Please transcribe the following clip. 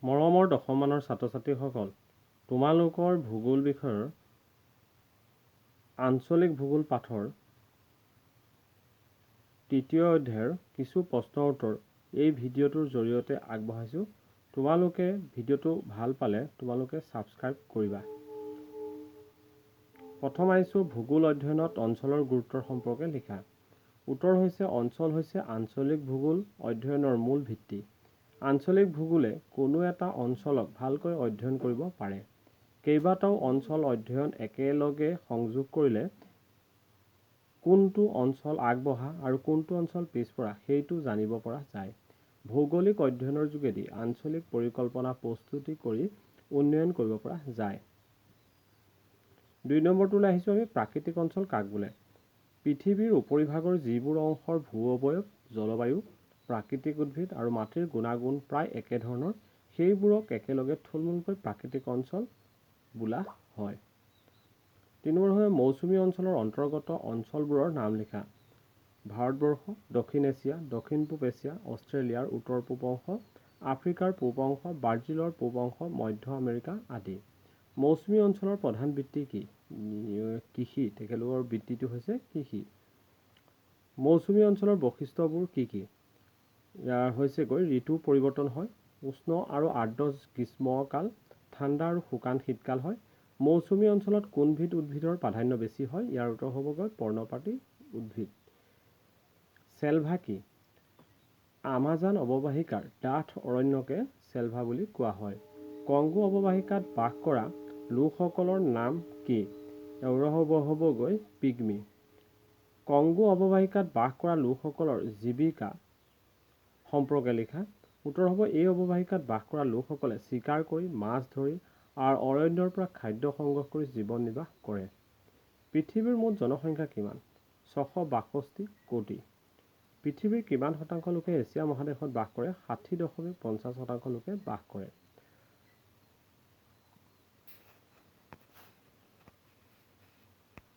মৰমৰ দশমমানৰ ছাত্ৰ-ছাত্ৰীসকল, তোমালোকৰ ভূগোল বিষয়ৰ আঞ্চলিক ভূগোল পাঠৰ তৃতীয় অধ্যায়ৰ কিছু প্ৰশ্নৰ উত্তৰ এই ভিডিঅ'টোৰ জৰিয়তে আগবঢ়াইছোঁ। তোমালোকে ভিডিঅ'টো ভাল পালে তোমালোকে ছাবস্ক্ৰাইব কৰিবা। প্ৰথম আহিছোঁ, ভূগোল অধ্যয়নত অঞ্চলৰ গুৰুত্বৰ সম্পৰ্কে লিখা। উত্তৰ হৈছে, অঞ্চল হৈছে আঞ্চলিক ভূগোল অধ্যয়নৰ মূল ভিত্তি। আঞ্চলিক ভূগোলে কোনো এটা অঞ্চলক ভালকৈ অধ্যয়ন কৰিব পাৰে। কেইবাটাও অঞ্চল অধ্যয়ন একেলগে সংযোগ কৰিলে কোনটো অঞ্চল আগবঢ়া আৰু কোনটো অঞ্চল পিছপৰা সেইটো জানিব পৰা যায়। ভৌগোলিক অধ্যয়নৰ যোগেদি আঞ্চলিক পৰিকল্পনা প্ৰস্তুতি কৰি উন্নয়ন কৰিব পৰা যায়। 2 নম্বৰটোলৈ আহিছোঁ আমি, প্ৰাকৃতিক অঞ্চল কাক বোলে? পৃথিৱীৰ উপৰিভাগৰ যিবোৰ অংশৰ ভূ অৱয়ব, জলবায়ু, প্ৰাকৃতিক উদ্ভিদ আৰু মাটিৰ গুণাগুণ প্ৰায় একেধৰণৰ, সেইবোৰক একেলগে থুলমূলকৈ প্ৰাকৃতিক অঞ্চল বোলা হয়। 3 নম্বৰ হয়, মৌচুমী অঞ্চলৰ অন্তৰ্গত অঞ্চলবোৰৰ নাম লিখা। ভাৰতবৰ্ষ, দক্ষিণ এছিয়া, দক্ষিণ পূব এছিয়া, অষ্ট্ৰেলিয়াৰ উত্তৰ পূব অংশ, আফ্ৰিকাৰ পূব অংশ, ব্ৰাজিলৰ পূব অংশ, মধ্য আমেৰিকা আদি। মৌচুমী অঞ্চলৰ প্ৰধান বৃত্তি কি? কৃষি। তেখেতলোকৰ বৃত্তিটো হৈছে কৃষি। মৌচুমী অঞ্চলৰ বৈশিষ্ট্যবোৰ কি কি? ইয়াৰ হৈছেগৈ ঋতু পৰিৱৰ্তন হয়, উষ্ণ আৰু আৰ্দ্ৰ গ্ৰীষ্মকাল, ঠাণ্ডা আৰু শুকান শীতকাল হয়। মৌচুমী অঞ্চলত কোনবিধ উদ্ভিদৰ প্ৰাধান্য বেছি হয়? ইয়াৰ উত্তৰ হ'বগৈ পৰ্ণপাতী উদ্ভিদ। চেলভা কি? আমাজন অৱবাহিকাৰ ডাঠ অৰণ্যকে চেলভা বুলি কোৱা হয়। কংগো অৱবাহিকাত বাস কৰা লোকসকলৰ নাম কি? ইয়াৰ হ'বগৈ পিগমি। কংগো অৱবাহিকাত বাস কৰা লোকসকলৰ জীৱিকা সম্পৰ্কে লিখা। উত্তৰ হ'ব, এই অৱবাহিকাত বাস কৰা লোকসকলে চিকাৰ কৰি, মাছ ধৰি আৰু অৰণ্যৰ পৰা খাদ্য সংগ্ৰহ কৰি জীৱন নিৰ্বাহ কৰে। পৃথিৱীৰ মুঠ জনসংখ্যা কিমান? 662 কোটি। পৃথিৱীৰ কিমান শতাংশ লোকে এছিয়া মহাদেশত বাস কৰে? 60.50 শতাংশ লোকে বাস কৰে।